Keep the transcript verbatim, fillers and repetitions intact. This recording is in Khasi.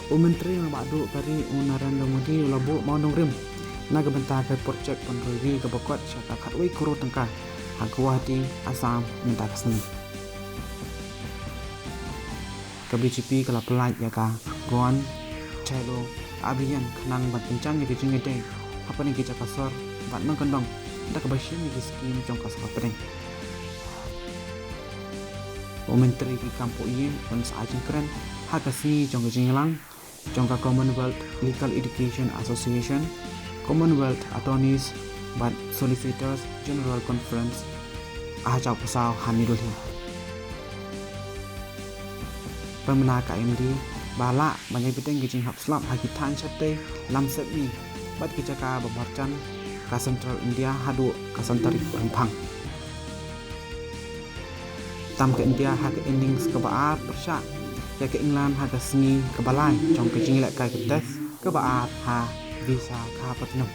U Myntri Rangbah Duh ka ri u Narendra Modi u la buh mawnongrim na ka bynta ka projek pynroi wi kaba kot sha ka khatwei klur tyngka ha Guwahati, Assam mynta ka sngi. Ka B J P ka la pyllait ïa ka Gaon Chalo Abhiyan khnang ban pynjan ïa ka jingïadei hapdeng ki jaka sor bad nongkyndong da kaba shim ïa ki skim jong ka sorkar pdeng. U Myntri ki kam poh ïing un sa ai jingkren ha ka sngi jong ka jingïalang jong ka Commonwealth Legal Education Association, Commonwealth Attorneys bad Solicitors General Conference ha Jowai ha New Delhi. Pynbna ka M D ba lah ban ïai bteng ki jinghap slap ha ki thaiñ shatei lam sepmi bad ki jaka ba marjan ka Central India haduh ka Central Rengphang. Tam ka India ha ka innings kaba ar pyrshah ïa ka England ha ka sngi kaba lai jong ka jingïalehkai ka Test kaba ar ha Visakhapatnam.